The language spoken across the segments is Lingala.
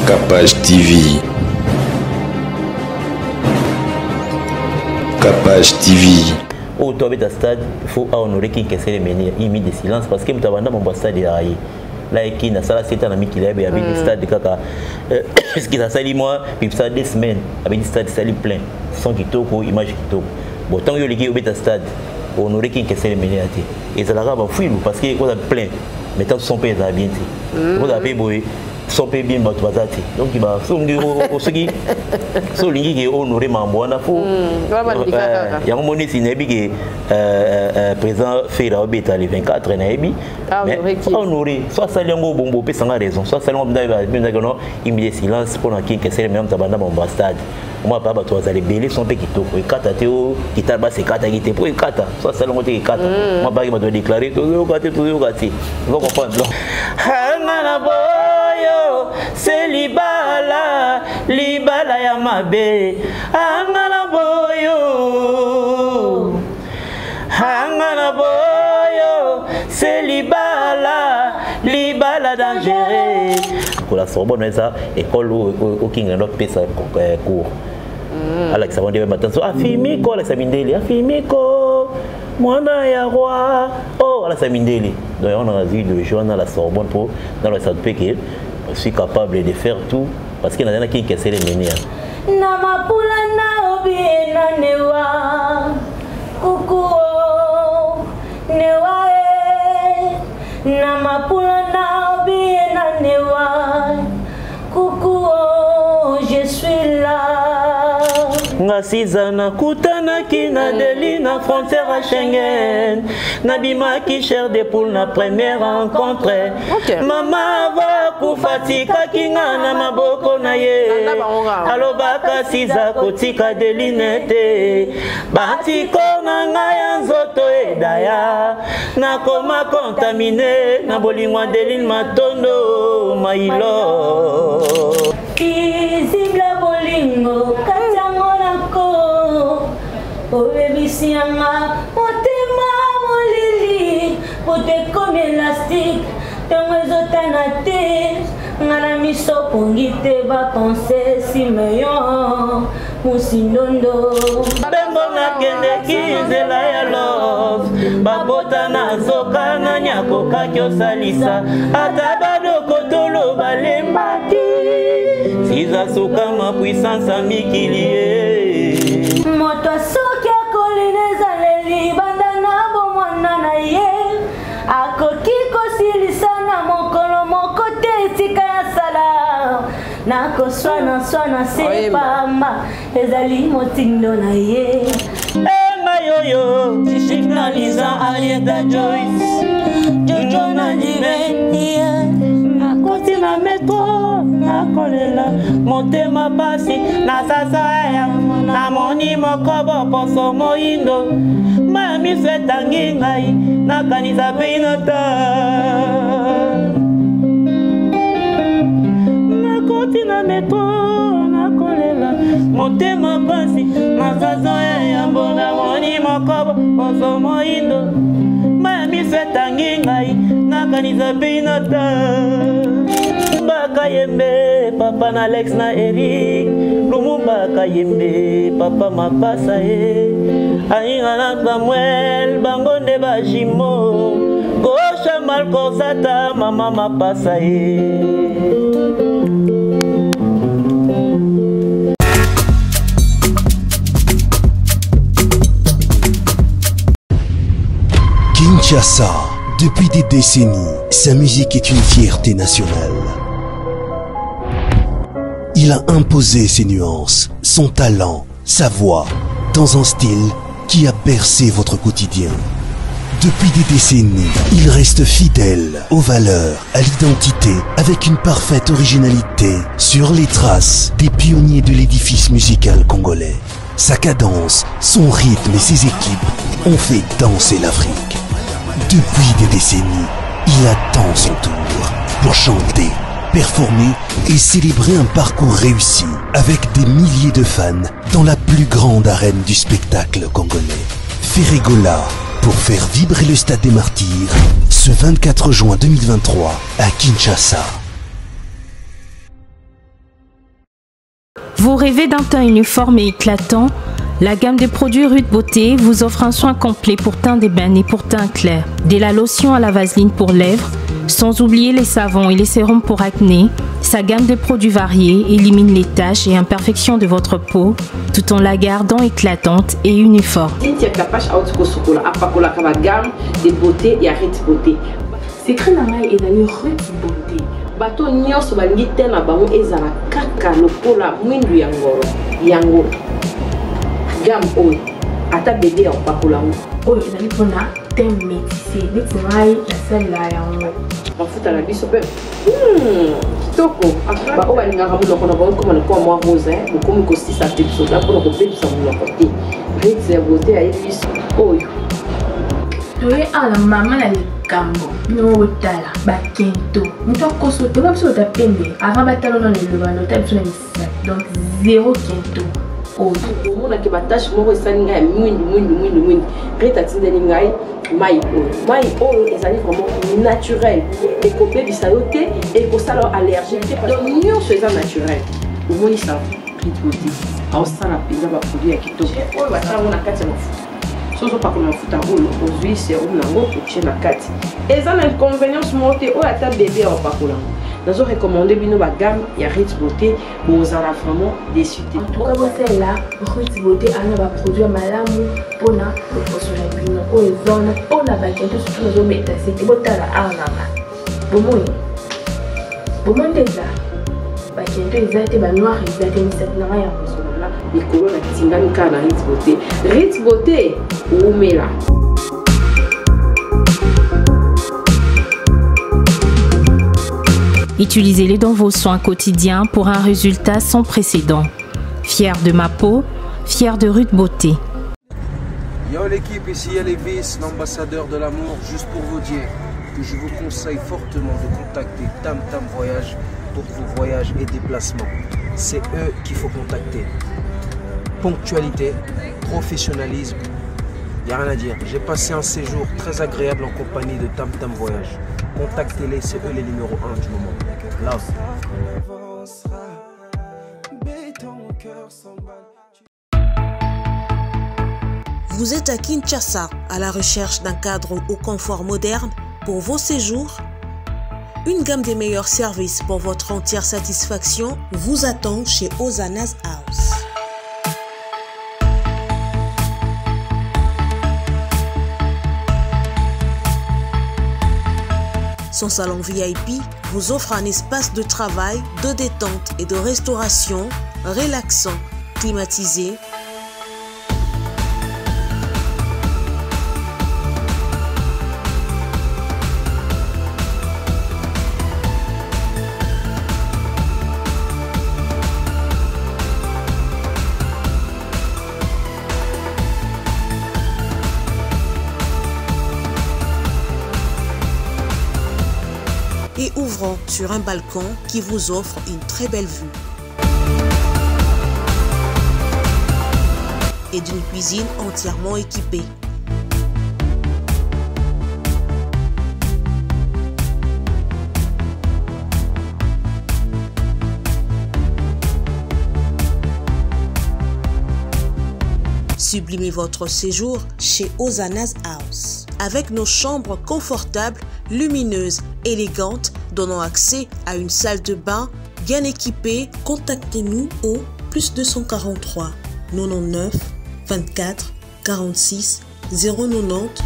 Capage TV. Capage TV. Oyo to abeta stade, il faut ahonorer King Kester Emeneya, une minute de silence parce que moto abanda mambo ya stade ya ye. Laiki nasala seta na mikili yabe abeti stade kaka ce qui asali mwa pipsa 2 semaines, abeti stade, esali plein, son kitoko, image kitoko. Bon, ntango yo oleki obeta stade, honorer King Kester Emeneya te, ezalaka bafuilu parce que oza plein, mais tant son mpe ezala bien te, ozala mpe boye, son mpe bien, bato baza te. Donc soki so olingi ke honorer makambo wana, fo yango moni esi nayebi ke président Ferre aobeta le 24, nayebi honoré. So asali yango bongo, opesanga raison. So asali yango ndaki no imile silence mpona King Kester, me moto abanda mambo ya stade, omwa pa bato bazala ebele, son mpe kitoko, ekata te. O guitare basse ekataki te mpo ekata. So asali yango te, ekata mwa baki, bato badéclarer tozoyoka te, tozoyoka te. Ozo comprendre? Donc anga na boyo se libala, libala ya mabe. Anga na boyo, anga na boyo se libala, libala dangereux. Kola Sorbonne eza école oyo King ndo apesa cours, alakisa bango nde batanso afimiko, alakisa mindele afimiko mwana ya roi oh, alakisa mindele. Donc yango nazwi idéologie wana la Sorbonne mpo nalakisa mpe ke je suis capable de faire tout parce que nazalaki Kester Emeneya. Na mapula na obiena newa kukuo newa e, na mapula na obiena newa kukuo, je suis là. Nga siza nakutanaki na Deli na frontière ya Schengen, nabimaki chair de poule na première rencontre. Mama ava kufa, tikaki nga na maboko na ye. Landa bango kaka. Alobaka siza kotika Deline te, batiko na ngai ya nzoto edaya, nakoma contaminé na bolingo ya Deline Matondo Mailo. Visible bolingo kati yango nako oyebisi yanga motema molili poto ekomi élastique, ntongo ezotana te, nga na miso pongi te, bapense simeyon musindondo. Bembo nakendeki nzela ya love, babota nazoka, nani akokaki osalisa? Ata badokotolo balembaki, siza sukama puissance ya mikili ye. Moto soki akoli na ezaleli banda na bomwana na ye, akoki kosilisa na mokolo moko te. Esika ya sala nakoswana swana se Oyemba. pamba ezali motindo na ye. Emayoyo Chichiknaliza Arieta Joyce Jojo na Jibe, nakoti na metro, nakolela motema pasi na sasa ya namoni moko boposo moyindo, maya miso etangi ngai, nakanisa mpe inota. Nakoti na metro, nakolela motema pasi na sasa ya yambo, namoni moko boposo moyindo, maya miso etangi ngai, nakanisa mpe inota. Lumumba Kayembe, papa na Alex na Eric Lumumba Kayembe, papa mapasa ye aninga na Samuel, bango nde bajimo gosha Malcorsata, mama mapasa ye. Kinshasa, depuis des décennies, sa musique est une fierté nationale. Il a imposé ses nuances, son talent, sa voix, dans un style qui a bercé votre quotidien. Depuis des décennies, il reste fidèle aux valeurs, à l'identité, avec une parfaite originalité, sur les traces des pionniers de l'édifice musical congolais. Sa cadence, son rythme et ses équipes ont fait danser l'Afrique. Depuis des décennies, il attend son tour pour chanter, performer et célébrer un parcours réussi avec des milliers de fans dans la plus grande arène du spectacle congolais. Ferre Gola pour faire vibrer le stade des Martyrs ce 24 juin 2023 à Kinshasa. Vous rêvez d'un teint uniforme et éclatant? La gamme de produits Ruth Beauté vous offre un soin complet pour teint d'ébène et pour teint clair. Dès la lotion à la vaseline pour lèvres, sans oublier les savons et les sérums pour acné, sa gamme de produits variés élimine les taches et imperfections de votre peau tout en la gardant éclatante et uniforme. Cynthia Kapash auti kosukola apakolaka ba gamme de beauté ya Ruth Beauté. Secret na ngai ezali Ruth Beauté. Bato nyonso balingi te na bango ezala kaka lokola mwindu ya ngolo yango gamme oyo ata bebe ya kopakola yango. Oyo ezali mpona teint métissé neti ngai nasalela yango. Mafuta na biso mpe kitoko. Baoyo balingaka monoko na bango ekoma lokola mwa rose, bokomi kosisa mpe biso mpona kobebisa monoko te. Ruth ya Beauté ayebi biso oyo. Toye awa na mama na likambo bino botala bakento moto akoso te biso bota pembe avant batala nano eloba nota biso na misapi donc zéro kento oyo omonaki batache moko esali ngai ya mwindu mwindu mwindu mwindu. Ruth atindeli ngai mai oyo. Mai oyo ezali vraiment naturel, ekobebisa yo te, ekosala yo allergie te, donc nyonso eza naturel. Omoni sa Ruth Beauté aosala mpenza baproduit ya kitoko oyo batia yango na kati ya mafuta. Soki ozopakola mafuta oyo, ozwi sérum nango otie na kati, eza na inconvénience moko te. Oyo ata bebe ya opakola yango. Nazo recommander bino bagamme ya Ruth Beauté, bozala vraiment déçu te. En tout cas bosalela Ruth Beauté, ana baproduit ya malamu mpona loposo na bino. Oyo eza wana mpona bakento surtout nazobeta sete. Botala awa nanga, bomoni bomoni nde eza bakento eza te, banoir eza te, misapi nanga yango. Likolo natingami kaka na Ruth Beauté. Ruth Beauté umela. Utilisez-les dans vos soins quotidiens pour un résultat sans précédent. Fier de ma peau, fier de Ruth Beauté. Yo l'équipe, ici Elvis, l'ambassadeur de l'amour, juste pour vous dire que je vous conseille fortement de contacter Tam Tam Voyage pour vos voyages et déplacements. C'est eux qu'il faut contacter. Ponctualité, professionnalisme, il n'y a rien à dire. J'ai passé un séjour très agréable en compagnie de Tam Tam Voyage. Contactez-les, c'est eux les numéros 1 du moment. Love. Vous êtes à Kinshasa, à la recherche d'un cadre au confort moderne pour vos séjours? Une gamme des meilleurs services pour votre entière satisfaction vous attend chez Ozana's House. Son salon VIP vous offre un espace de travail, de détente et de restauration relaxant, climatisé, et ouvrant sur un balcon qui vous offre une très belle vue. Et d'une cuisine entièrement équipée. Sublimez votre séjour chez Ozana's House. Avec nos chambres confortables, lumineuses, élégantes, donnant accès à une salle de bain bien équipée, contactez-nous au plus 243 99 24 46 090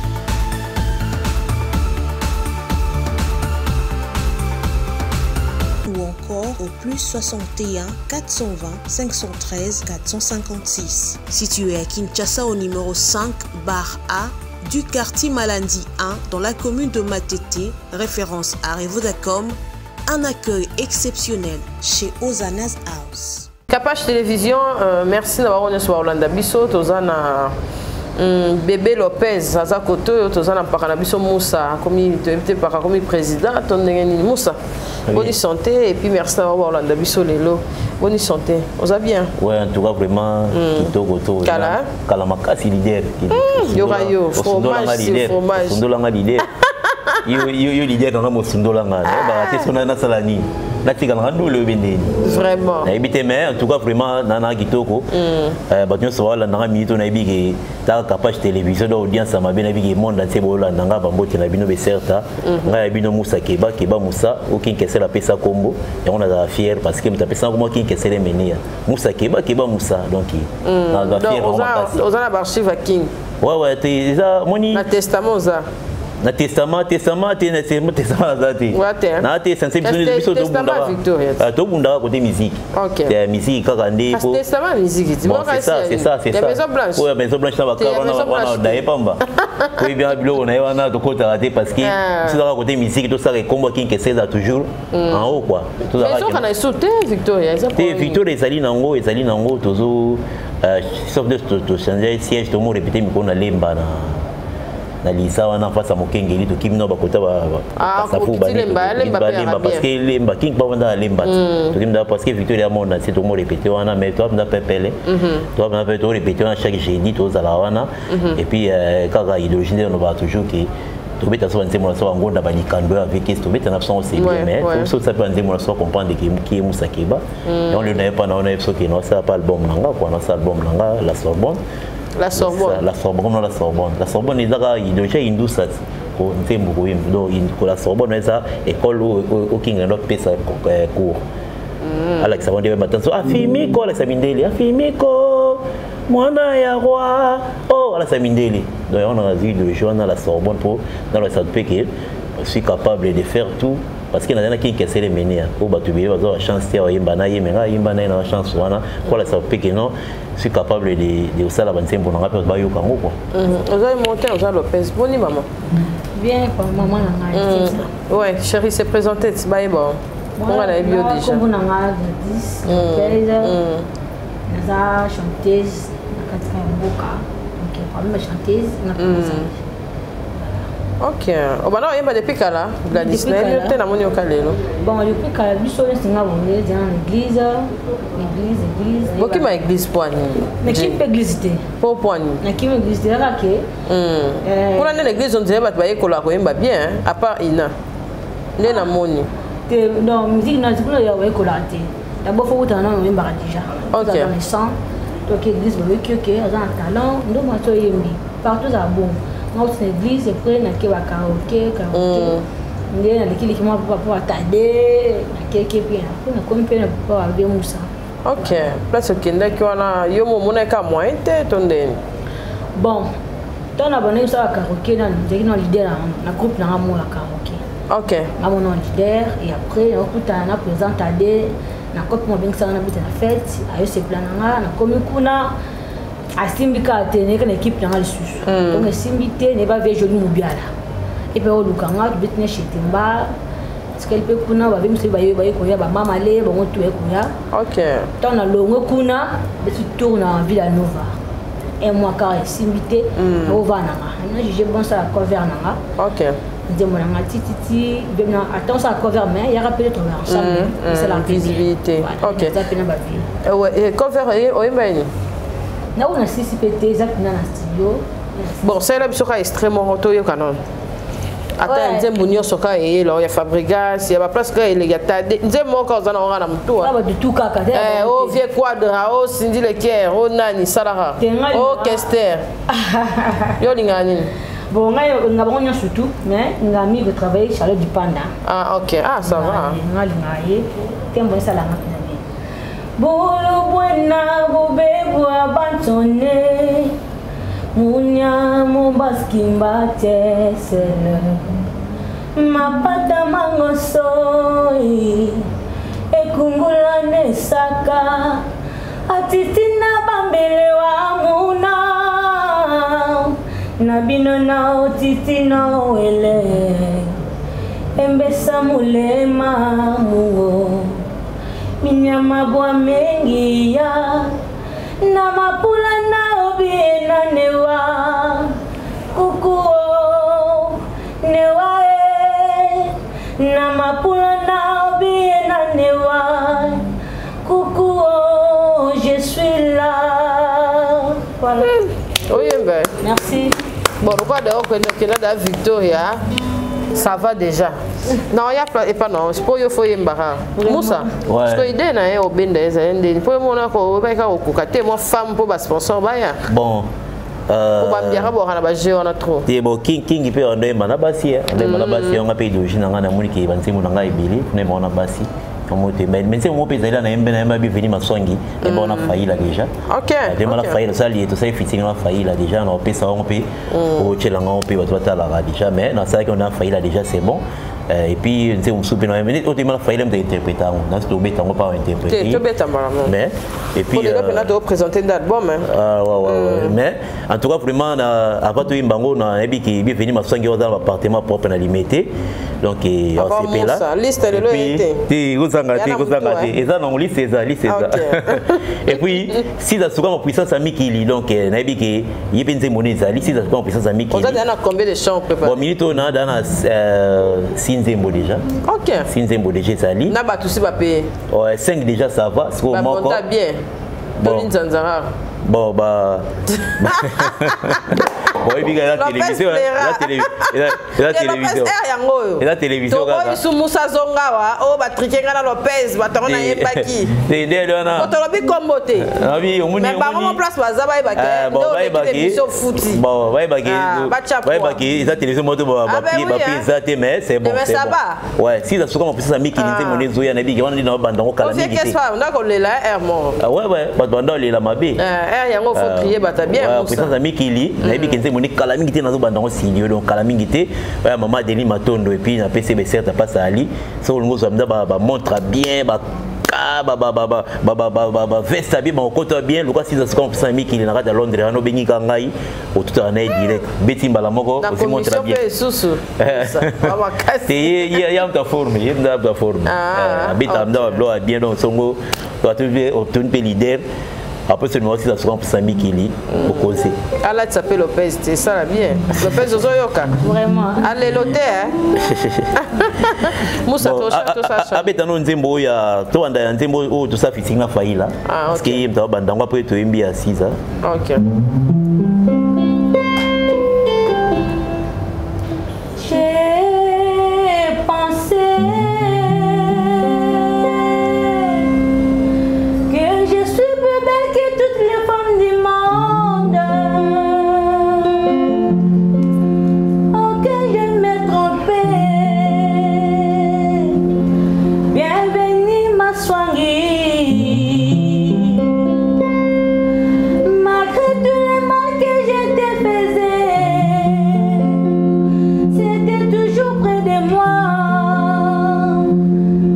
ou encore au plus 61 420 513 456. Situé à Kinshasa au numéro 5 bar A du quartier Malandi 1 dans la commune de Matete, référence à Revodacom, un accueil exceptionnel chez Ozana's House. Kapash Télévision, merci d'avoir nyonso baolanda biso. Toza na Bébé Lopez aza kote oyo, toza na mpaka na biso Moussa, akomi toyebi te mpaka akomi président to ndenge nini. Moussa, boni santé? Et puis merci d'avoir baolanda biso lelo. Boni santé, oza bien? Ouais, en tout cas vraiment kitoko to. Kala? Kala makasi leader. Yoka yo, fromage sur fromage. Osundolanga leader. Yo yo yo leader nanga mosundolanga. Ba te sona nasala nini? Natika na ndule oyebi ndeni. Vraiment. Nayebi te, mais en tout cas vraiment nana kitoko. Bato nyonso baolandanga mingi to nayebi ke taka page télévision do audience ya mabe, nayebi ke monde entier bolandanga, bambote na bino beserta. Ngai ya bino Musa Keba Keba Musa okinkesela apesa kombo yango, nazala fier parce que moto apesanga kombo Kinkesele Menia Musa Keba Keba Musa, donc nazala fier vraiment makasi. Oza na baarchive ya King? Ouais, te eza moni. Na testament oza? Na testament te, na testament naza te. Na te sense biso tobundaka, tobundaka côté musique. Ok. Musique kaka nde. Po testament musique. Bon, c'est ça, c'est ça, c'est ça. Maison Blanche. Oyo Maison Blanche na bakar wana wana daye pamba koyebi biloko na ye wana, tokotaka te parce que biso kaka côté musique tosala ekombo Kinkese eza toujours en haut quoi. Ezoka na esu te Victoria? Eza te, Victoria ezali nango, ezali nango. Tozo sauf de tochange siège, tomo répété mikolo na Lemba na lisa wana face ya Mokengeli, tokimi na bakota basafu balemba parce que Lemba King bavanda na Lemba te, tokimi na parce que Victoria ya monde entier, tomo répété wana, mais toa pepele, toa mpe to répété wana chaque jeudi tozala wana. Et puis kaka idéologie nde olobaka toujours ke tobeta so banzembo na so bangonda balikando ya avec tobeta na biso, c'est bien, mais so mpe banzembo na so comprendre ke ki ye Musa Keba yango lelo naye mpa na wana yebi soki nasala pa album na nga quoi, nasala album na nga La Sorbonne. La Sorbonne. La Sorbonne, comme la Sorbonne. La Sorbonne ezaka idéologie indusa ko nzembo koyemba, donc la Sorbonne eza école okinga ndo apesa cours, alakisa bango nde batanso afimiko, alakisa mindele afimiko mwana ya roi oh, alakisa mindele. Donc yango nazwi idéologie wana La Sorbonne mpo nalakisa mpe ke je suis capable de faire tout parce que nazalaki Nkesele Menia oyo bato ebele bazwa bachance te bayemba na ye, me ngai ayemba na ye na chance wana po alakisa mpe ke non, je suis capable de kosala banzembo na ngai mpe bayoka yango quoi. Ozali monte, oza Lopez, boni mama? Bien, mama na ngai. Ouais, chérie, se présenté ti bayeba nga nayebi yo déjà. Kombo na nga Gladys Lopez, naza chanteuse na kati ya mboka, donc parmi ba chanteuse na. Ok, obanda oyemba depuis kala, Gladys? Nayebi yo te, namoni yoka lelo. Bon, depuis kala, biso nyonso nga boye eza na église, église, église. Bokima église po anini? Nakimi mpe église te. Po anini? Nakimi église te kaka ke. Kuna nde na église on dirait bato bayekolaka koyemba bien, à part ina nde namoni. Te, non, musique na kuna ya bayekolaka te. D'abord faut kutana nano oyembaka déjà. Dans le sang, donc église bayoki oke aza na talent, ndo mwasi oyembi partout ezala bongo. Nga uti na église, après nake bakaraoke, karaoke nde nalekileki mwa papa atade nakeke mpe après nakomi mpe na papa babe Musa. Ok, place okendaki wana, yo mo omonaki ka moyen te to ndeni? Bon, ntango na bandaki kosala karaoke nanu ezalaki na leader na groupe nanga mo ya karaoke. Nga mona leader et après nakokutana na président Tade na kope mo abengisaka na beta na fête, ayosepela na nga, nakomi kuna asimbi kaka te, nayeka na équipe nanga lisusu, donc esimbi te, nayeba vie Joli Mobiala epe oluka nga tobeti na Chetemba tikali mpe kuna babe mosusu baye baye koya bamamale bango tu baye koya. Ntango nalongwe kuna beti tour na Villa Nova un mois kaka esimbi te, nakovaa nanga na juge bon sala cover nanga. Nzembo nanga tititi ata osala cover mais yaka mpe totravaille ensemble, esalaka. Visibilité, ok. Eza mpe na bavie. Cover oyemba nini? Nako na sisi mpe te, eza mpena na studio. Bon, salela biso ka extrait moko toyoka nano, ata ya nzembo nyonso kaka eyela ya Fabrigas ya baplace kaka eleki, ata nzembo moko oza na wanga na motu. Badutu kaka. O vie Quadra, o Cindy Leker, o nani salaka, o Kester, yo olingaka nini? Bon, ngai nga bango nyonso tout, mais nga mingi kotravaille Charlotte du Panda. Ah ok, ah ça va. Nga alingaka ye, tembo esalanga mpena bien. Bulu bwena bubebwa bantone munyamu baskimba tesele mapata mangosoi ekungula nesaka atitina bambele wa muna na bino na otitina wele embesa mulema muo minyama bwa mengi ya na mapula na obiena newa kukuo newa e na mapula na obiena newa kukuo, je suis là, voilà. Oyemba. Merci. Bon, lokwa da okende okenda da Victoria, ça va déjà. Na oya epa na mpo yo fo oyembaka Musa. Ouais. Parce que idée na ye obenda ezali ndeni mpo omona oyebaki kaka kokoka te mwa femme mpo basponsor baya. Bon, po bambiaka bwaka na baje wana trop. Te, bon, king king mpe andoyemba na basi, eh. Andoyemba na basi yango mpe idéologie na ngai, namoni ke banzembo na ngai ebele nayemba wana basi yango te, mais nzembo moko mpe ezali na yembe, nayemba Bienvenu Maswangi, nayemba wana Faila déjà. Nayemba na Faila, tosali tosali featuring na Faila déjà, na opesa yango mpe otyela yango mpe bato batalaka déjà, mais nasalaki wana Faila déjà, c'est bon. Et puis nzembo mosusu mpe nayemba oyo toyemba na Faila, moto interpréta yango nasi tobeta yango mpa Te, interprété. tobeta mbala moko. Mais et puis Po lelo mpena toprésente nde album, hein. Ah, ouais. Mais en tout cas, vraiment, avant tout, Mbango, nayebi ki Bienvenu Maswangi oza na appartement propre na Limete. Donc, Papa OCP là. Moussa, liste Et lelo puis, ete. te, kozanga Ya te, na kozanga mutu, te. hein. Eza nango liste eza, liste eza. Et puis, si za suka ma puissance ya mikili, donc nayebi ke ye mpe nzembo ne ezali si za suka ma puissance ya mikili. Oza deja na combien de chants préparé? Bon, minute oyo na da na six nzembo déjà. Six nzembo déjà ezali. Na bato si bapaye? Ouais, cinq déjà, ça va. Sikoyo moko. Babonta bien. Bon. Toli nzanzara. Bon, bah. Oyebi kaka eza Lopez télévision, Plera. eza Te, Lopez télévision. air yango oyo. Eza télévision kaka. Tokoyi su Musa zonga wa oyo batrike nga na Lopez, bato yango nayebaki. Te, nde wana. Po tolobi kombo te. Abi, omoni Mais bango mo place baza bayebaki Eh, bon, nde oleki bayebaki émission futi. Bon, bayebaki Ah, batya poids. bayebaki eza télévision moko to Ah, ben oui, bapie hein. eza te, mais c'est bon. Mais C'est ça bon. va. Ouais, si za suka mapesa mikili, nzembo nde ezoya, nayebi ke wana nde na babanda yango kala Ofie mingi te. kespa ndakolela air moko. Ah, ouais, bato banda olela mabe. Air yango faut crier bata bien Ouais, Musa. puissance ya mikili, nayebi ke nzembo nde kala mingi te nazobanda yango studio, donc kala mingi te oya mama Adeli Matondo. Et puis napesi beserte apasa ali soki olingi ozwa mda bamontre bien, baveste ya bien, bakokota ya bien, luka siza sika mopesa ya mikili na kati ya Londres wana, obengi ka ngai, otutaka na ye direct, beti mbala moko, Na osi montre commission bien. mpe lisusu Musa, wa makasi. Te, ye ya moto aforme, ye mda moto aforme. Ah, Abetaka mda babilo ya bien, donc songo otoni mpe leader après ce numéro 6 asuka mposa mikili okoze. Alatisa mpe Lopez te, esala bien. Lopez, ozoyoka? Vraiment. Alelo te, eh? Musa, tosha. Abeta no nzembo oyo ya tobanda ya nzembo oyo tosala featuring na Faila. Ah, parce que ye moto abanda yango, après toyembi ya 6. Ok. J'ai pensé que je suis plus belle que toutes les femmes du monde. Oh, que je me trompais. Bienvenue, Maswangi. Malgré tous les mal que je te faisais, c'était toujours près de moi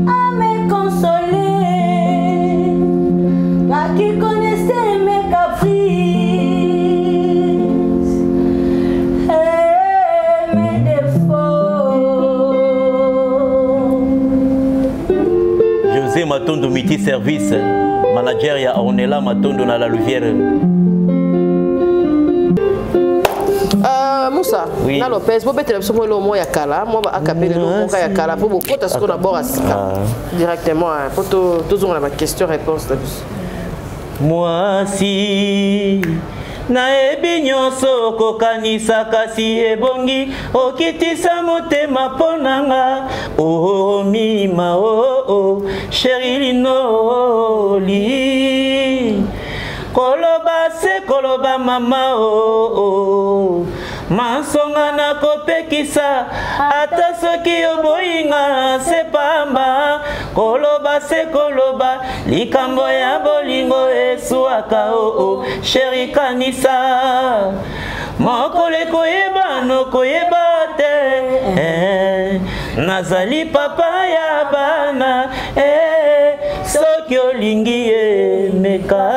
à me consoler. Toi qui connaissais mes caprices et mes défauts. José Matondo Miti Service, manager ya Ornella Matondo na La Louvière. Musa. Oui. Na Lopez bobetela biso mwa eloko moko ya kala, mwa baakapela eloko moko ya kala mpo bokota sikoyo na bord ya sika directement, hein, mpo tozonga na baquestion réponse na biso. Mwasi, nayebi nyonso okokanisa, kasi ebongi okitisa motema mpo na nga. Omima oo chéri linoli koloba se koloba mama oo masonga nakopekisa ata soki oboyinga se pamba koloba se koloba likambo ya bolingo eswaka oo chéri kanisa mokolo ekoyeba nokoyeba te. Eh, nazali papa ya bana. Eh, soki olingi emeka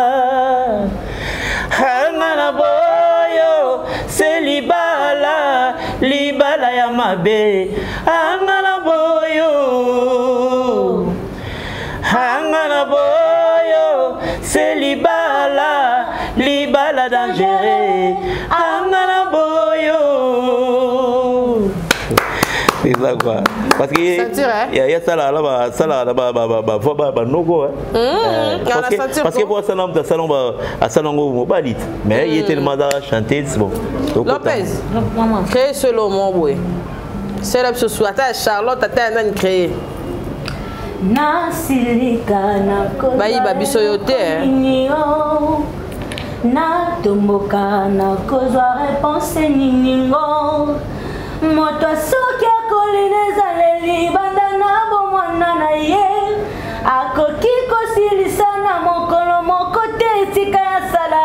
hanga na boyo se libala libala ya mabe anga na boyo hanga na boyo se libala libala dangereux anga na boyo. C'est ça quoi, parce que Ceinture, hein? ya sala la ba sala la ba ba ba ba ba ba noko, hein. Parce que ceinture, pour asala moto asala ba asala ngo mobali te, mais ye tellement aza chanteuse, bon. Lopez, Maman. Créer solo moko boye. Sela biso su ata ya Charlotte ata ya nani créé. Nasilika Bayiba biso yo te, eh. Natomboka nakozwa réponse niningo moto soki akolina ezaleli banda na bomwana na ye akoki kosilisa na mokolo moko te esika ya sala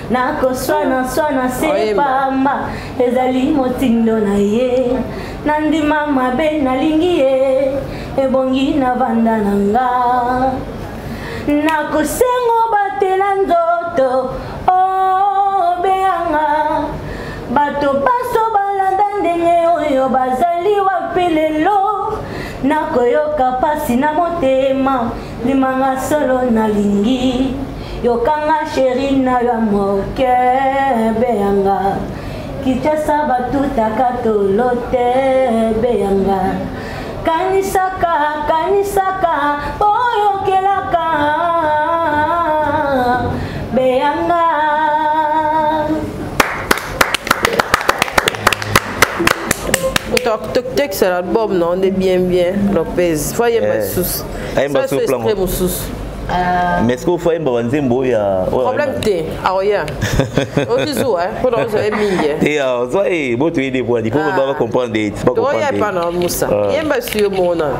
nakoswana swana se pamba ezali motindo na ye nandima mabe nalingi ye ebongi navanda na nga nakosengo batela nzoto obeyanga bato baso balanda ndenge oyo bazali wapi lelo nakoyoka pasi na motema ndimanga solo nalingi yokanga sheri na yo ya moke beyanga kinshasa batutaka tolo te beyanga kanisaka kanisaka oyokelaka beyanga. Texte l'album non de bien bien Lopez. Faut yemba lisusu. Ayemba Sala sur plan. extrait mosusu. Mais est-ce que faut yemba banzembo oyo ya oyo Problème ayemba? te aoya okizuwa mpona ozwa ye mingi eh. Te ah, ozwa ye bo toyede po adi po ba comprendre te ba toya comprendre epa na Musa. Ah. Yemba su yo moko nano.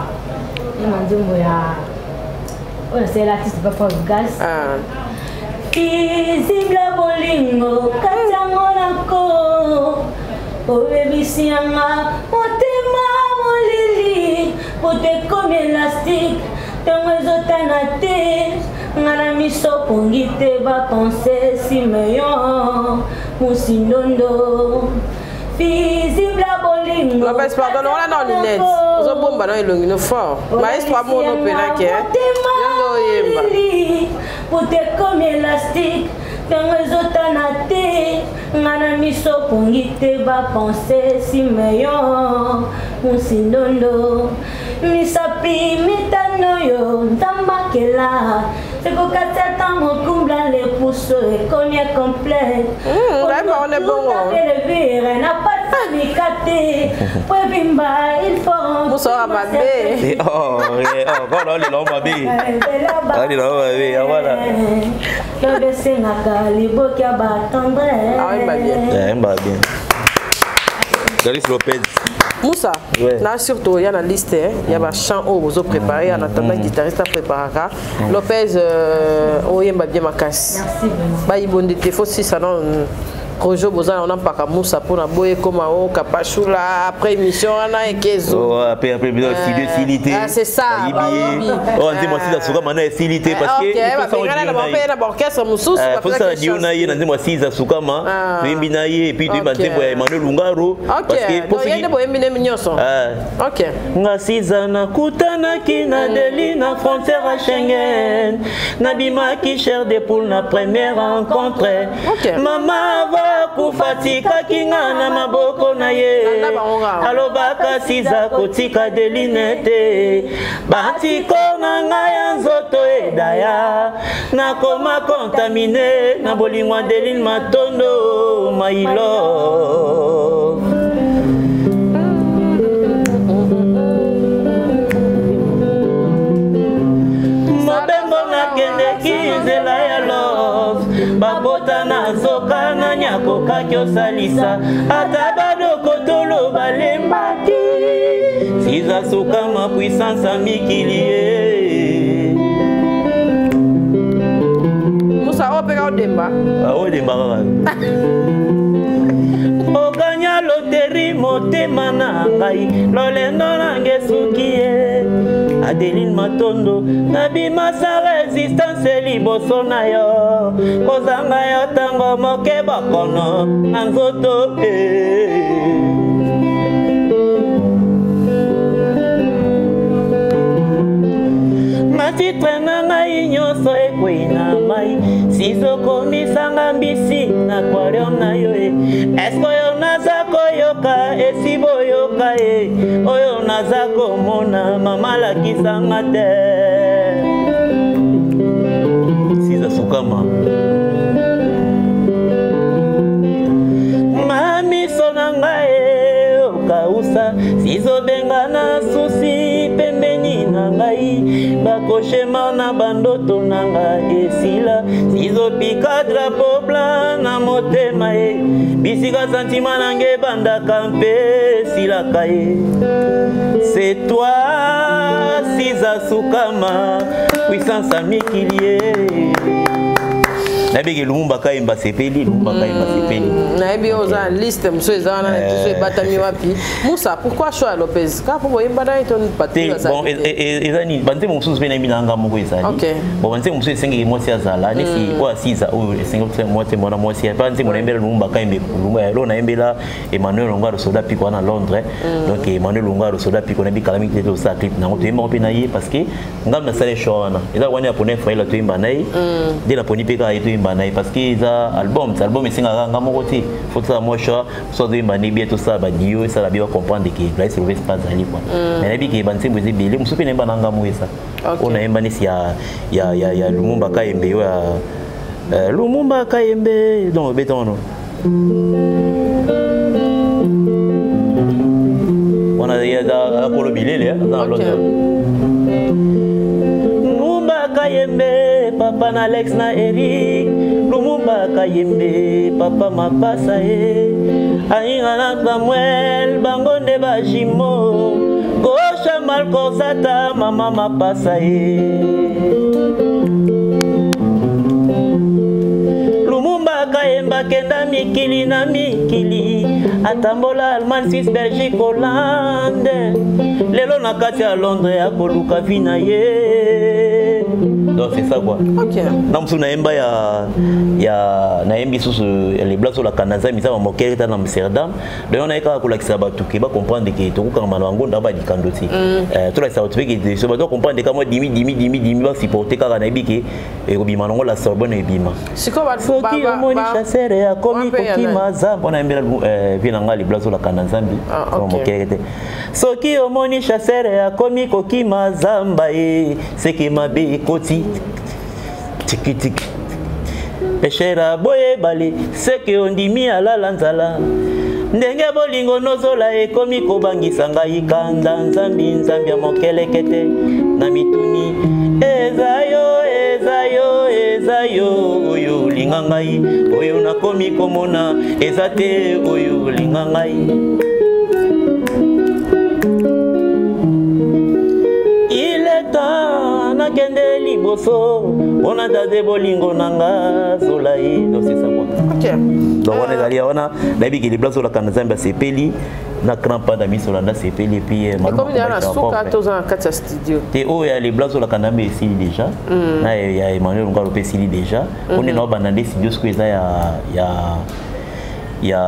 Yemba nzembo ya oyo nasalela artiste papa gas. Ah. Visible bolingo kati yango nako oyebisi yanga motema molili poto ekomi elastique ntango ezotana te nga na miso pongi te bapense simeon mosindondo visible bolingo. Lopez, pardon, wana na lunette ozobomba na elongi no fort maestro amono mpenake yo nde oyemba. Poto ekomi elastique ntango ezotana te nga na miso pongi te bapense simeon mosindondo misapi mitano yo nzambakela ekokati ata mokumbla lepuso ekomi complète. Ndayemba wana ebongo. Elevire na patamika te po ebimba il faut Musa wa mabe. Eh, oh, eh, oh, kona olela o mabe. Olela o mabe, ah, voilà. Lobe esengaka liboki ya batendre. Ayemba bien. Eh, ayemba bien. Gladys Lopez. Musa, Ouais. na surtout ya na liste eh, ya bachant oyo bozoprépare en attendant guitariste apréparaka Lopez oyemba bien makasi. Merci vraiment. Bayibondi te fo sisa na projet boza na mpaka Musa mpona boye ekoma o kapashula après émission wana ekezo. Oh, après après studio esili te. Ah, c'est ça, Bayibi ye. bayibi. Oh, nzembo asila sukama na esili te parce que Ok, il faut ça babengana na audio na ye. bango mpe na baorchestre mosusu. Eh, faut bapesaki ça dio na ye na nzembo asiza sukama Ah. toyembi na ye et puis toyemba Ok. nzembo ya Emmanuel Lungaro Ok, parce que po donc ye soki nde boyembi nde nyonso. Ah. Ok. Nga siza nakutanaki na deli na frontière ya Schengen nabimaki chair de poule na première rencontre. Ok. Mama ava kufa tikaki nga na maboko na ye. Landa bango kaka. Alobaka siza kotika deline te batiko na ngai ya nzoto edaya nakoma contamine na bolingo ya Deline Matondo my love. Mobembo nakendeki nzela ya love babota nazoka nani akokaki osalisa ata badokotolo balembaki siza sukama puissance ya mikili ye. Musa oyo mpe kaodemba. Odemba kaka okanya loteri motema na ngai lolendo nanga esuki ye Adeline Matondo nabima sa résistance liboso na yo kozanga yo ntango moke bokono na nzoto eh. Matitre na ngai nyonso ekwei na mai sizokomisanga mbisi na aquarium na yo e eske oyo naza koyoka esi boyoka e oyo naza komona mama alakisanga te siza sukama mamiso na ngai okausa Cauchemar na bandoto na nga esila. Sizopika drapeau blanc na motema ye. Bisika sentiment na nga ebandaka mpe esilaka ye. C'est toi Siza Sukama, puissance ya mikili ye. Nayebiki Lumumba Kayemba sepeli, Lumumba Kayemba sepeli. Nayebi oyo oza na liste mosusu eza wana na biso ebatami wapi. Musa, pourquoi choix ya Lopez? Kaka mpo boyemba na ye to te? Bato Bon, eza nini, banzembo mosusu mpe nayebi na nga moko ezali. Bon, banzembo mosusu esengeki mwasi azala neti oyo asiza, oyo esengeki mwasi, mwana mwasi pa nzembo nayembela Lumumba Kayembe, lo nayembela Emmanuel Longaro soda piko wana Londres. Donc Emmanuel Longaro soda piko, nayebi kala mingi te tosala clip nango, toyembako mpe na ye, parce que ngai nasala choix wana eza wana ya pona Efraila, toyemba na ye nde naponi mpe kaka ye toyemba na ye, parce que eza album, album esengaka nga moko te, faut tosala mwa choix, so azoyemba nde bien, tosala badio, esala bien, bacomprendre ke Blaise Lopez mpe azali quoi. Mais nayebi ke banzembo eza ebele, mosusu mpe nayemba na nga moko eza oyo nayemba nesi ya Lumumba Kayembe, oyo ya Lumumba Kayembe, donc obeta wana wana eza akolo bilele aza na Londres. Lumumba Kayembe, papa na Alex na Eric. Lumumba Kayembe, papa mapasa ye ainga na Samuel, bango nde bajimo gosha Malkorsata, mama mapasa ye. Lumumba Kayemba kenda mikili na mikili, atambola Allemagne, Suisse, Belgique, Hollande, lelo na kati ya Londres akoluka vie na ye. Donc c'est ça quoi. Na mosusu nayemba ya nayembi susu les blancs olaka na Nzambe, eza bamokele ta na Amsterdam. Donc naye kaka kolakisa bato ke bacomprendre ke tokokangama na bango nda balikando ti. Tolakisa bato mpe ke so bato bacomprendre ka mwa dimi dimi dimi dimi, basupporte kaka, nayebi ke ekobima nango, la Sorbonne ebima. Sikoyo Soki omoni chasseur akomi Wana mpe ya kokima zamba, wana yembela vie na ngai libla azolaka na Nzambi. Mokele te. Soki omoni chasseur akomi kokima zamba ye, seke mabe ekoti tikitiki. Pêcheur aboyebale, seke ondimi alala nzala. Ndenge bolingo nozola ekomi kobangisa ngai kanda. Nzambi, Nzambi ya mokeleke te, na mituni eza yo, eza yo, eza yo oyo olinga ngai, oyo nakomi komona eza te oyo olinga ngai. Il est temps nakende liboso mpona tate bolingo na nga zola ye. Donc c'est ça quoi. Donc wana ezali ya wana, nayebi ke libla azolaka na Nzambe asepeli na grand panda miso olanda asepeli et puis Ekomi deja na suka, toza na kati ya studio. Te, oyo ya lebla azolaka Nzambe esili déjà, na ya Emmanuel Ngalo mpe esili déjà. Oyo nde naobanda nde studio sikoyo eza ya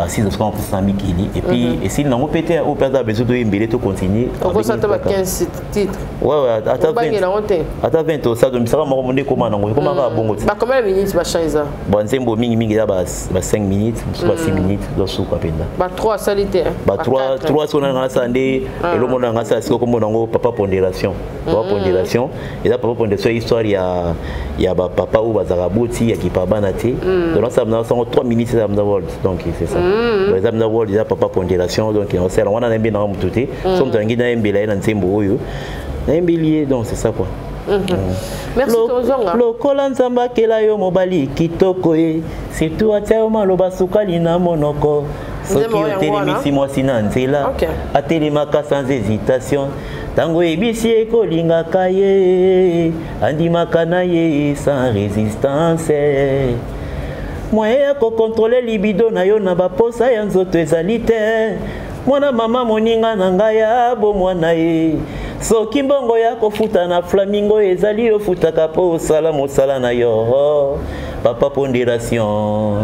six sikoyo mposa na mikili et puis esili nango mpe te. Oyo mpe aza besoin toyembele, tocontinue. Okosa to ba 15 titre? Ouais, ata 20. Obangela yango te. Ata 20 osala, tomisaka moko nde ekóma nango, ekóma kaka bongo ti. Ba combien de minutes bachan eza? Bon, nzembo mingimingi eza ba 5 minutes, mosusu ba 6 minutes, donc suka mpenza. Ba 3 asali te? Ba 3 3 so nanga asala nde eloko nanga asala sikoyo, kombo nango Papa Pondération. Papa Pondération eza Papa Pondération, histoire ya bapapa oyo bazalaka boti ya kipa bana te. Donc nasala na sango 3 minutes, eza mna world, donc c'est ça. Donc eza mna world, eza Papa Pondération. Donc osala wana, nayembi nanga motu te, so moto alingi nayembela ye na nzembo oyo nayembeli ye. Donc c'est ça quoi. Merci, tozonga. Lokola Nzambe akela yo mobali kitoko ye, surtout atia yo maloba sukali na monoko, soki Nzembo oyo yango wana? otelemisi mwasi na nzela, atelemaka sans hésitation. Ntango oyebisi ye kolingaka ye, andimaka na ye sans résistance. Moyen ya kocontrôler libido na yo na baposa ya nzoto ezali te. Mwana mama, moninga na ngai ya bomwana ye, soki mbongo ya kofuta na Flamingo ezali, ofutaka mpo osala mosala na yo. Papa Pondération,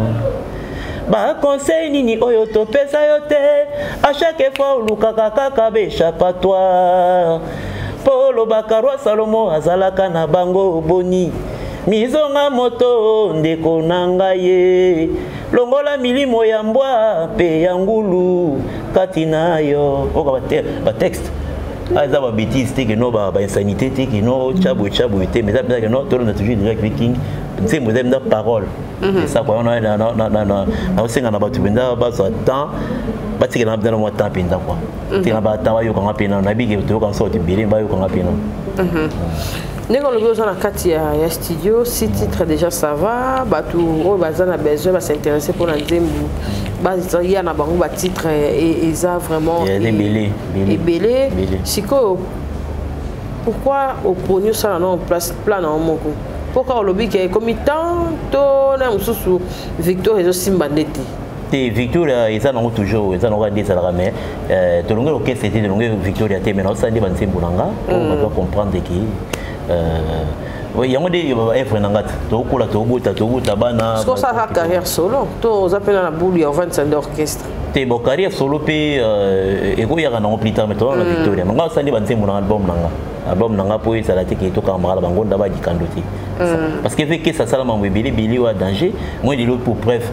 baconseil nini oyo topesa yo te? A chaque fois olukaka kaka baéchappatoire mpo olobaka roi Salomo azalaka na bango boni. Mizonga moto, ndeko na ngai ye, longola milimo ya mbwa mpe ya ngulu kati na yo. Oka batexte eza babêtise te, keno bainsanité te, keno tya boye, tya boye te, mais eza mpenza keno tolanda toujours déjà King, nzembo eza mpenza parole. C'est ça quoi. Naosenga na bato mpenza bazwa temps, batikela mpenza na mwa temps mpenza quoi, tikela ba temps bayokanga mpe nano. Nayebi ke toyokanga so bato ebele bayokanga mpe nano. Ndenge olobi, oza na kati ya studio, six titres déjà, ça va. Bato oyo baza na besoin, bas'intéresse mpona nzembo, baya na bango batitre eza vraiment ebele. Ebele. Sikoyo, pourquoi oponi osala na place plan na yo moko? Mpoka olobi ke ekomi temps to na mosusu, Victoire ezosimba nde te? Te, Victoria eza nango toujours, eza nango nde ezalaka, mais tolongi orchestre te, tolongi Victoria te, mais naosala nde banzembo na nga po bato bacomprendre ke yango nde baœuvre na nga te. Tokokola, tobota, tobota bana. Soki osalaka carrière solo to oza mpena na bulu ya ovandisa nde orchestre? Te, bon, carrière solo mpe ekoyaka nango plus tard, mais toza na Victoria. Nga osala nde banzembo na album na nga, album na nga mpo ezala te ke tokambaka na bango nda badikando te, parce que veke asala mambo ebele ebele oyo danger. Moi lelo, pour preuve,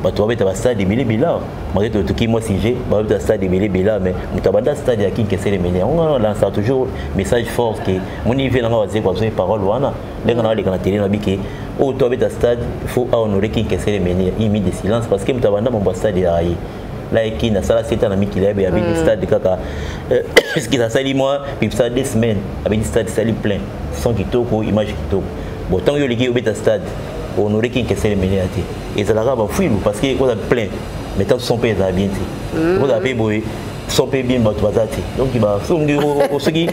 bato babeta bastade ebele ebele awa, malgré totoki mwa sujet, babeta stade ebele ebele awa, mais moto abanda stade ya Kinkeselemene. Yango nga lansa toujours message fort ke moni ve nanga bazeko azwi parole wana ndenge na aleka na télé na bike oyo to abeta stade, faut ahonorer Kinkeselemene, une minute de silence, parce que moto abanda mambo ya stade ya ye laeki nasala seta na mikili yabe abeti stade kaka ce qui asali mwa pipisa 2 semaines, abeti stade, esali plein, son kitoko, image kitoko. Bon, ntango yo oleki obeta stade, honore Kinkeselemene ya te, ezalaka bafuilu, parce que oza plein, mais tant son mpe ezala bien te, ozala mpe boye, son mpe bien, bato baza te. Donc soki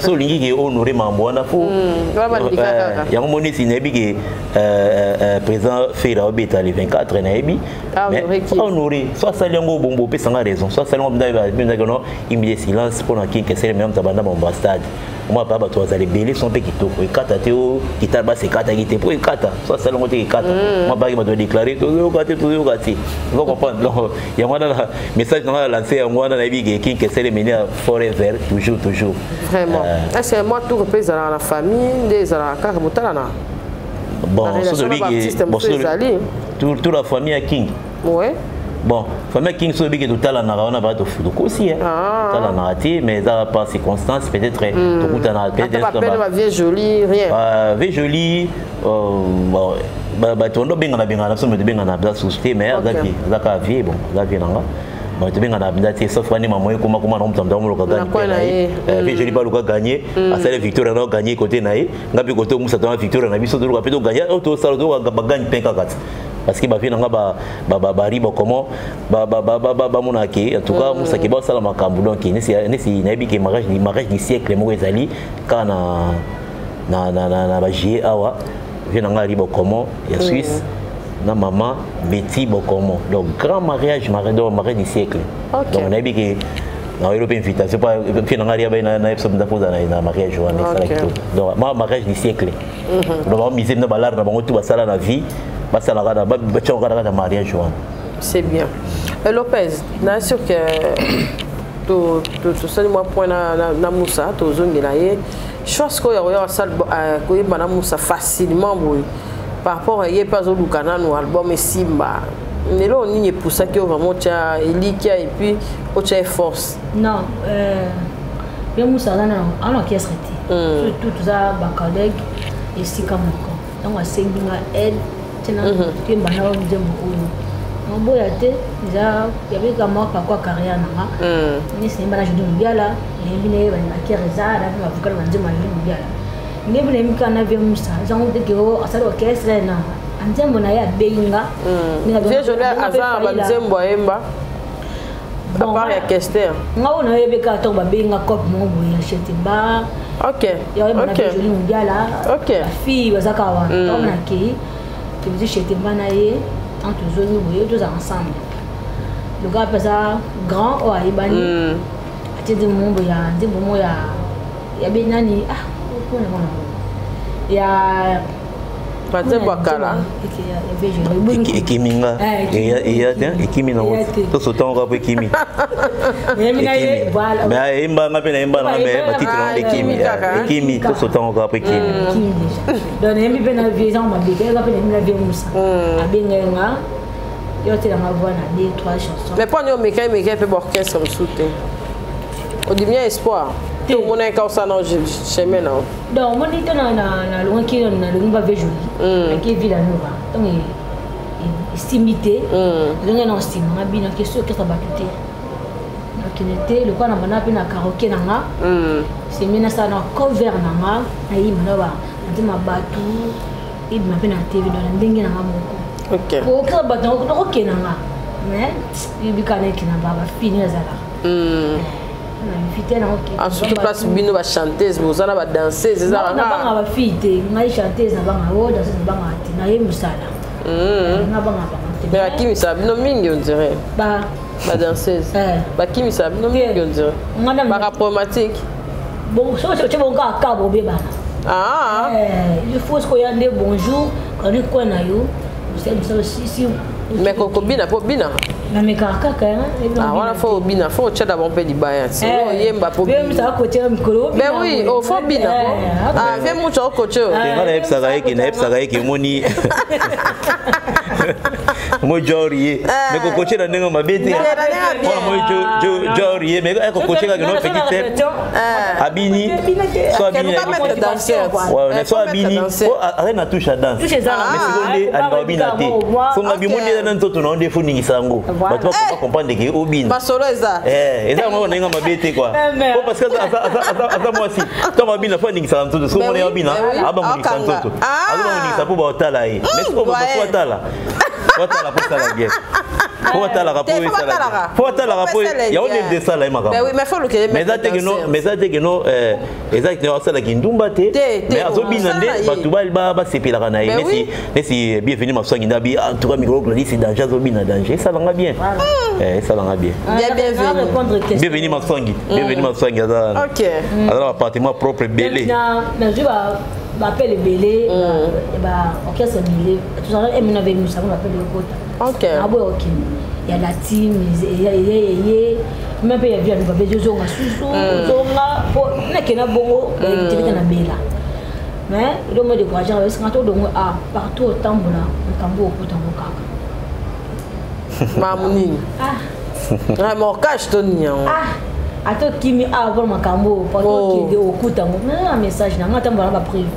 so olingi ke honore mambo wana, fo yango moni esi nayebi ke président Fera obeta le 24, nayebi honoré. So asali yango bombo, opesanga raison. So asali yango no imile silence mpona Kinkeselemene, moto abanda mambo ya stade. Omwa pa bato bazala ebele, son mpe kitoko, ekata te. O guitare basse ekataki te mpo ekata. So asali yango te, ekata mwa baki, bato badéclare tozoyoka te, tozoyoka te. Ozo comprendre? Donc yango wana message nanga lance, yango wana nayebi ke Kinkeselemene forever, toujours, toujours. Vraiment, est ce que mwa tour mpe ezalaka na famille nde ezalaka kaka botalana? Bon, so toyebi ke bon, tout la famille ya King. Ouais. Bon, famille King, so oyebiki totalanaka wana, baa tokosi totalanaka te, mais eza par circonstance peut-être tokutanaka. Peut-être vie jolie, rien. Vie jolie, bon, bato ndo obengana bengana biso, me tobengana biza susu te, mais aza vie, aza kaka vie. Bon, aza vie nanga, bon, tobengana mpenza te, sauf wane mama ye koma koma na moto amoluka gagner mpe na ye. Vie jolie baluka gagner, asali Victoire na gagner côté na ye, nga mpe côté omusa tona Victoire na biso, toluka mpe togagner oyo tosala, toluka bagagne mpe kaka te, parce que bavie nanga bari comment bamonaka ke en tout cas mosaki basala makambo. Donc nesi nayebi ke mariage du siècle moko ezali kaka na bagie awa, vie nanga ari bokomo ya Suisse na mama Betty Bokomo. Donc grand mariage, donc mariage du siècle. Donc nayebi ke naoyelo mpe invitation mpe nanga ari abai na biso mpenza mpoza na mariage wana esala kitoko. Donc ma mariage du siècle, donc bamise na balare na bango tu basala na vie, basalaka na batiaka kaka na mariage wana. C'est bien. Lopez, na sûr que tosali mwa point na Musa, tozongela ye choix sikoyo ya koya koyemba na Musa facilement boye par rapport ye mpe azoluka nanu album esimba. Lelo nini epusaki yo vraiment otya elikia et puis otya ye force? Non, ye Musa aza na orchestre te, surtout toza bacollègue esika moko. Ntango asengi nga aide tina toyemba na nzembo oyo, naboya te. Eza yabeka mwa pakwa carrière na nga nesi nayemba na Jodi Mobiala, nayembi naye baanimateur, eza na mpe bavocal banzembo ya Jodi Mobiala. Nde mpe nayembi kaka na vie Musa, ezango te ke asali orchestre na nzembo na ye abengi nga. Vie Joli aza na banzembo ayemba à part ya Kester? Nga oyo nayebi kaka ntango babengi nga cope moko boye ya Chetemba. Yaoyemba na Joli Mobiala, bafille baza kaka wana. Ntango nakei tobisi Chetemba na ye, ntango tozongi boye tozala ensemble, loka mpe aza grand oyo ayebani, atie nzembo moko boye ya nzembo moko ya be nani, ah, mpona mwana ya Banzembo ya kala. Ekimi nga eya te, ekimi nango tosotango kaka po ekimi. Mais ayembanga mpe nayemba nanga, mais batitre nango ekimi, ekimi, tosotango kaka po ekimi. Donc nayembi mpe na vie ezango mabe te, eza mpe nayembi na vie Musa, abengai nga, yo otelanga voix na deux trois chansons. Mais mpo ani omeka emeka mpe baorchestre mosusu te, odimia espoir te, omonaki ka osala na chemin na yo? Donc omoni te, nalongaki, nalongi ba vie jolie, nake Villa Nova, ntango esimbi te, ezongi na nsima nga bino ake so orchestre bato te. Nakokende te lokola na banda mpe na karaoke na nga. Semi nasala na cover na nga, nayimba na ba nzema bato, ebima mpe na TV donc na ndenge na nga moko. Okela bato nakokende na nga, mais yebika nayeke na bafini ezalaka. Ah, surtout place bino bachanteuse boza na badanseuse. Ezalaka bafille te. Ngai chanteuse nabanga o danseuse nabangaka te, naye mosala nabanga bango te. Mais bakimisaka bino mingi, on dirait badanseuse bakimisaka bino mingi, on dirait baka problématique. Bon, soki otie bongo kaka kaka bobebana. Il faut soki oya nde bonjour kani kwe na yo si. Mais kokobina mpo bina. Namekaka kaka. Wana fo obina, fo otya d'abord mpe libaya ti oyemba po. Kotia mikolo. Ben oui, oh, fo bina po. Ah, vie mutu aokoche o. Nga nayebisaka ye ke omoni mo genre ye, mais kokoche na ndenge mabe te. Moi genre ye, mais ekokoche kaka no petit step, abini so abini, so abini aza na touche ya danse, mais sikoyo nde alingaka obina te. So nga bimoni eza na nzoto na yo nde fo ningisa yango, bato bacomprendre ke obina. Masolo eza. Eza yango ndenge mabe te quoi, po parce que aza mwasi, ntango abina fo aningisaka nzoto. Soki omona ye abina, abamoningisa nzoto, azobamoningisa mpo baotala ye. Mais sikoyo fo atala, fo atala po esala bien, fo atalaka po esala, fo atalaka po yango nde esala ye makambo. Mais eza te keno, mais eza te keno, eza te asalaki ndumba te, mais azobina nde bato basepelaka na ye. Nesi Bienvenu Maswangi ndabi, en tout cas mikolo Gladys danger, azobina danger, esalanga bien, esalanga bien. Bienvenu Maswangi, Bienvenu Maswangi aza na appartement propre ebele. Nazwi baappel ebele, baorchestre ebele, tozala emena venusango, baappel ekota, aboya okende ya la team eye me mpe ya via babe, ozonga susu, ozonga po nakenda bongo bainvite na bela. Mais eloko mo découragé esinga todongo a partout otambola, makambo okutango kaka. Mamu nini morkage to nini yango? Ata okimi awa mpona makambo, partout okende okutango na message na nga, tambola na baprive.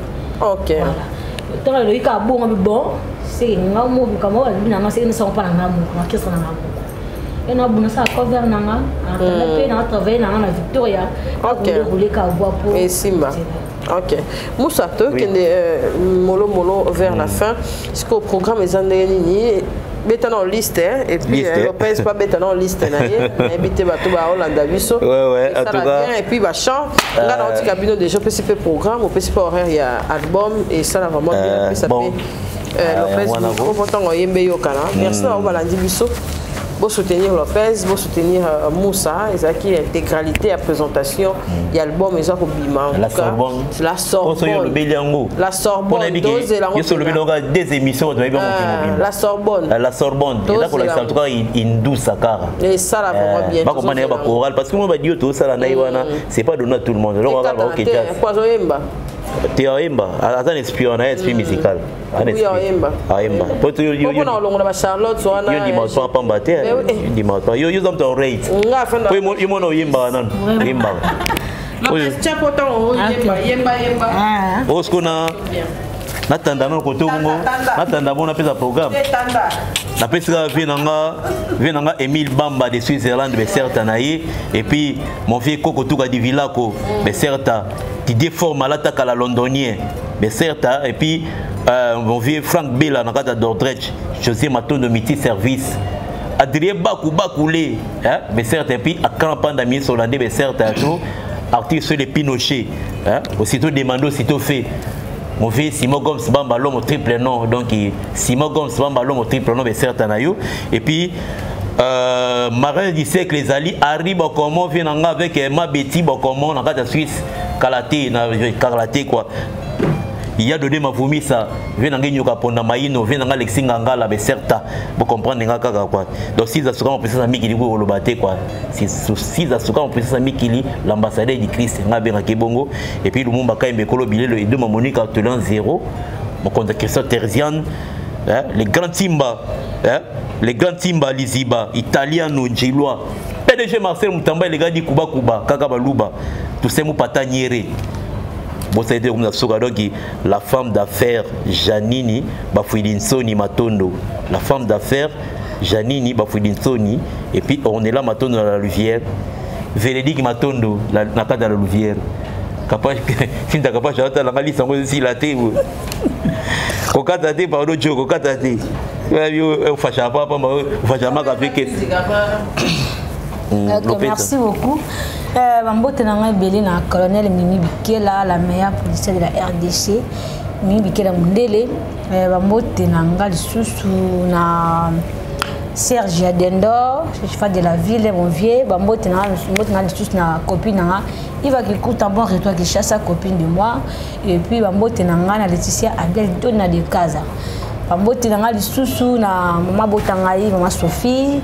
Ntango eloki kaka bongo, bon, seke nga mo makambo balobi na nga, seke nasango mpa na nga moko na orchestre na nga moko e nabuna sala cover na nga atanda mpe na travaille na nga na Victoria roule ka voix po. Esimba. Ok, Moussa, tokende molo molo vers la fin. Sikoyo programme eza ndenge nini? Beta na liste et puis Lopez pa beta na liste na ye, nayebi te bato baolanda biso en tout cas. Bien, et puis bachant nga na otika bino déjà, opesi mpe programme, opesi mpe horaire ya album, esala vraiment bien. Opesa mpe Lopez micro mpo ntango oyembe yokana. Merci na balandi biso, bosoutenir Lopez, bosoutenir Moussa. Ezalaki intégralité ya présentation ya album eza kobima. La Sorbonne. La Sorbonne. Olobeli yango. La Sorbonne. Yo so olobeli yango, des émissions toyebi yango. La Sorbonne. La Sorbonne eza kolakisa en tout cas indusa kaka. Esala vraiment bien. Bakomana ya bachoral, parce que mo badio tosala na ye wana, c'est pas donné à tout le monde. Eloko kaka baoke jazz. Azoyemba. Te, ayemba, aza na esprit wana, esprit musical. Ayemba. Ayemba. Mpona olongola bacharlotte wana. Yo ndima pa pamba te, ndima pa yo, yo za moto rate po yo mona oyembaka nano, oyembaka. Oyo siko na natanda nano kote bongo, natanda bongo, napesa programme, napesi kaka vie na nga, vie na nga Emile Bamba de Switzerland, beserta na ye, et puis mon vieux Koko Tuka di Vilako, beserta Didier Forme alataka la londonien, beserta, et puis mon vieux Frank Bella na kati ya Dordrecht, José Matondo Miti Service, Adrien Baku Bakule, hein, beserta, et puis Akran Panda ministre hollandais, beserta to artiste sur les Pinochet, hein, aussitôt demandé, aussitôt fait. Mon vieux Simon Gomes Bamba, l'homme au triple nom, donc Simon Gomes Bamba, l'homme au triple nom, beserta na yo, et puis marin du siècle ezali Harry Bokomo, vient nanga avec Mabeti Bokomo na kati ya Suisse, kala te na kala te quoi. Ya dode mavumisa, vie nanga nyoka ponda maino, vie nanga Alexis Ngangala, beserta, bocomprendre nga kaka quoi. Donc si asuka mopesa na mikili ko koloba te quoi, si asuka mopesa na mikili, l'ambassadeur du Christ nga abengaki bongo, et puis Lumumba Kayembe Kolo Bilelo Edoma Monica Tolan zéro mokonzi Christian Terzian, hein, les grands Timba, hein, les grands Timba Liziba Italiano Njilois, PDG Marcel Mutamba elega di Kuba Kuba kaka baluba Toussaint Mupata Nyere bosa ete comme suka. Donc la femme d'affaires Janini Bafuidinsoni Matondo, la femme d'affaires Janini Bafuidinsoni, et puis Ornella Matondo dans la Rivière. Velediki Matondo na kati ya la Louvière. Sinta Kapash atalanga lisa yango esila te. Kokata te, pardon Joe, kokata te. Ofasha papa, ofasha maka pe kesi. Ok, merci beaucoup. Bambote na ngai ebele na colonel Mimi Bikela, la meilleure policière de la RDC. Mimi Bikela Mundele, bambote na ngai lisusu na Serge Adendor, chef de la ville, mon vieux, bambote na mbote na lisusu na copine na nga Iva Kikuta, bon retour Kinshasa, copine de moi. Et puis bambote na nga na Laetitia Abel Dona de Kaza. Bambote na nga lisusu na mama botangai, mama Sophie.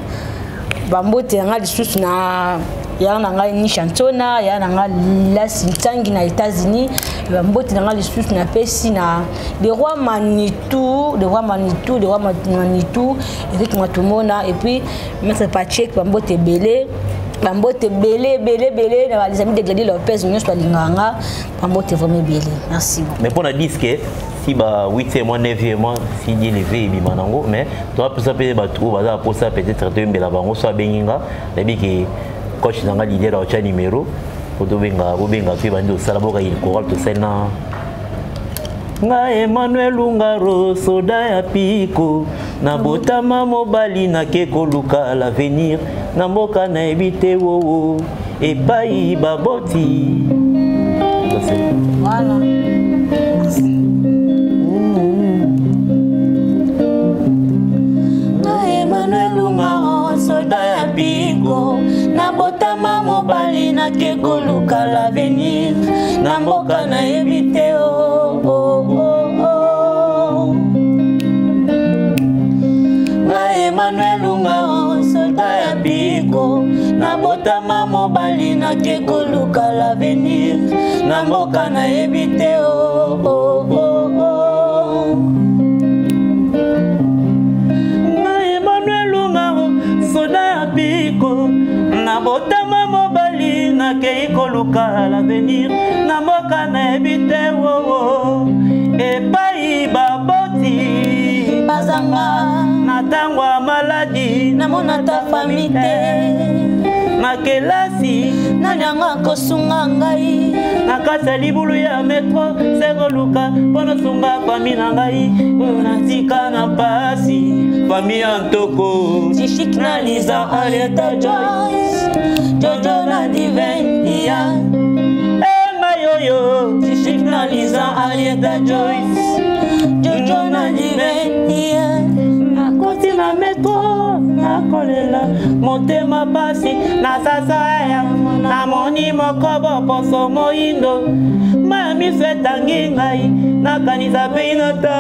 Bambote na nga lisusu na ya na ngai Nisha Ntona, ya na nga Lasi Ntangi na États-Unis. Bambote na nga lisusu na pesi na le roi Manitou, le roi Manitou, le roi Manitou, Eric Matumona, et puis Maître Patrick, bambote ebele. Bambote ebele, ebele, ebele, na les amis de Gladys Lopez, nyonso balingaka nga, bambote vraiment ebele. Merci beaucoup. Mais pour la disque, si ba 8e mois, 9e mois, si Dieu le veut, ebima nango, mais toi, pour ça, peut-être, ba trou, baza pour ça, peut-être, toyembela bango, soit benginga, nayebi ke coach nanga leader aotya numéro, po tobenga, bobenga mpe bandi osala boka il choral tosali na nga Emmanuel Ungaro, soda ya piko, nabotama mobali nake koluka l'avenir na mboka nayebi te wowo epai baboti. Voilà. Nga Emmanuel Ungaro, soda ya piko, nabotama mobali nake koluka l'avenir na mboka nayebi te oh, oh, oh, oh. Nga Emmanuel Ungaro, soda ya piko, nabotama mobali nake koluka l'avenir na mboka nayebi te oh, oh, oh, oh. Nga Emmanuel Ungaro, soda ya piko, nabotama mobali nakei koluka l'avenir na mboka nayebi te wowo epai baboti bazanga na ntango ya maladi namona ta fami te na kelasi nani yango akosunga ngai na kati ya libulu ya metro se koluka mpo nasunga fami na ngai oyo natika na pasi fami ya ntoko Tishik na Liza Arieta Joyce Jojo na Divine Iya Engai oyo Tishik na Liza Arieta Joyce Jojo na Divine Iya Nakoti na metro nakolela motema pasi na sasa ya namoni moko boposo moyindo maya miso etangi ngai nakanisa pe inota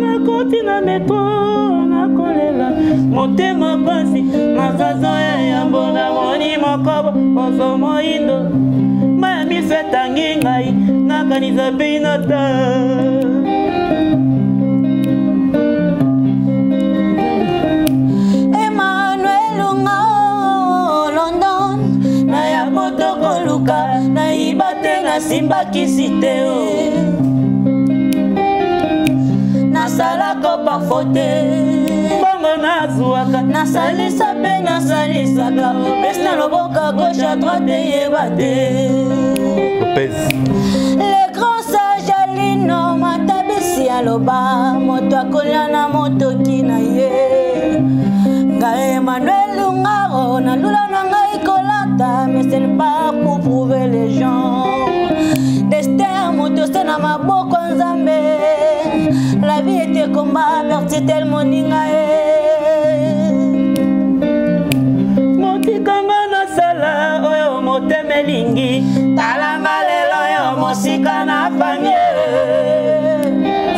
nakoti na metro nakolela motema pasi na sasa ya yambo namoni moko boposo moyindo maya miso etangi ngai nakanisa pe inota. Emmanuel Ungao, London, na ya moto koluka, nayiba te, nasimbakisi te, oh. Nasalaka parfois te. Mbongo nazwaka, nasalisa mpe nasalisaka, pesi na loboka gauche à droite eyeba te. Lopez. Le grand sage Alino Matabisi aloba, moto akolia na motoki na ye. Ngai Emmanuel Ungaro, nalula na ngai kolata, mais ce n'est pas pour prouver les gens. Destin moto se na maboko ya Nzambe. La vie était combat, perti tel moninga ye. Motikanga nasala oyo motema elingi, talanga lelo oyo mosika na famille.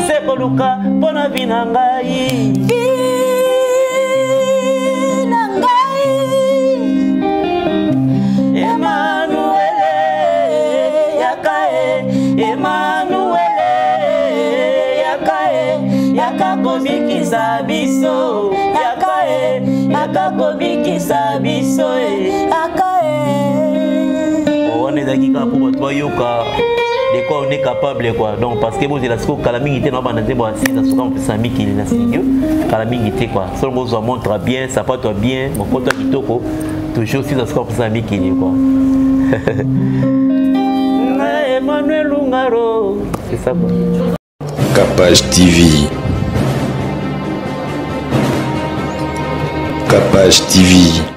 Se koluka mpo na vi na ngai. Vi na ngai. Emmanuel, yaka e, Emmanuel, yaka e, yaka kobikisa biso, yaka e, yaka kobikisa biso e. Yaka e. Wana ezalaki kaka mpo bato bayoka. De quoi on est capable quoi. Donc parce que bozela sikoyo kala mingi te na banda nzembo ya sisa soka mopesa mikili na studio kala mingi te quoi. Solo bozwa montre bien, sapato ya bien, mokoto ya kitoko, toujours sisa soka mopesa mikili quoi. Emmanuel Lungaro, c'est ça quoi. Capage TV. Capage TV.